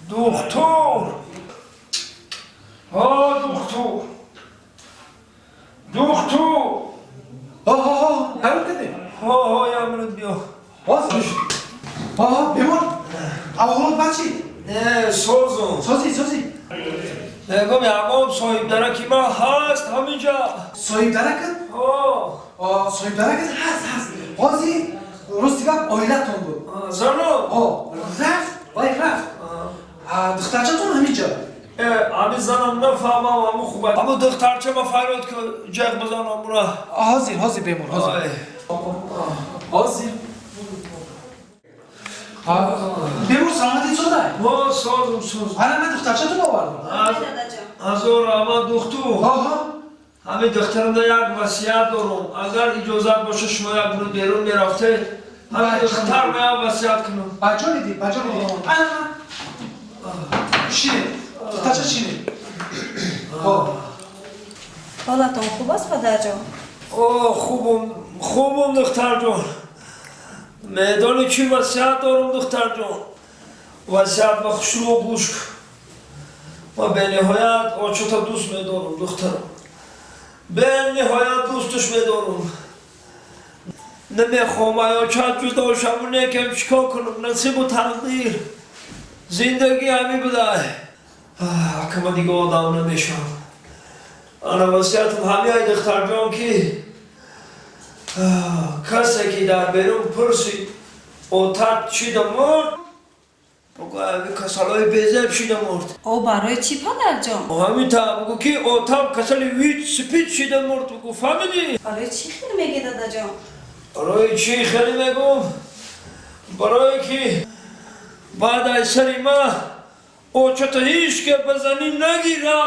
Духтур, ҳо, духтур, духтур. Ҳо, ҳарот кардем. Ҳо, як минут биё. Ҳозир. Ҳо, бемор, аҳволот бад шид? Не, созум. Созӣ, созӣ. Мегум, ягон соҳибдараки ман ҳаст ҳаминҷа? Соҳибдаракат? Ҳо. Соҳибдаракат ҳаст, ҳаст. Ҳозир, рости гап, оилатон буд. Зано. Ҳо, рафт, вай рафт. Духтарчатон ҳаминҷа. Ҳамин занам нафаҳмам, ҳамун хуба, ҳамун духтарча ма фарёд ки ҷеғ бизанам ура. Ҳозир, ҳозир, бемор, ҳозир. Ҳозир. Бемор, саломатӣ сода? Ҳо, созум, созум. Ана, ман духтарчатон овардам. Ҳазор раҳмат, духтур. Ҳо, ҳо. Ҳамин духтарамда як васият дорум, агар иҷозат боша, шумо як минут берун мерафтед, ҳамин духтар ма як васият кунам. Ба ҷони дил, ба ҷони дил. Ана, шинед, духтарча, шинед. Ҳо. Ҳолатон хуб аст, падарҷон? О, хубум, хубум, духтарҷон. Медони, чӣ васият дорум, духтарҷон? Васият ба хушрӯ гӯш кун. Ма бениҳоят очата дӯст медорум, духтарам, бениҳоят дӯсташ медорум. Намехоҳам ай очат ҷудо шаву, некем чикор кунам, насибу тақдир, зиндагӣ ҳамин будай. Акама дига одам намешавам. Ана, васиятам ҳамин ай, духтарҷон, ки касе ки дар берун пурсид, отат чида мурд, бугӯ, ҳами касалои безеб шида мурд. О, барои чӣ, падарҷон? Ҳамин та бугӯ, ки отам касали ВИЧ СПИД шида мурд, бугӯ. Фаҳмидӣ? Барои чӣ хел мегӣ, дадаҷон? Барои чӣ хеле мегӯм? Барое ки баъд аз сари ма очата ҳеч ке ба занӣ нагира.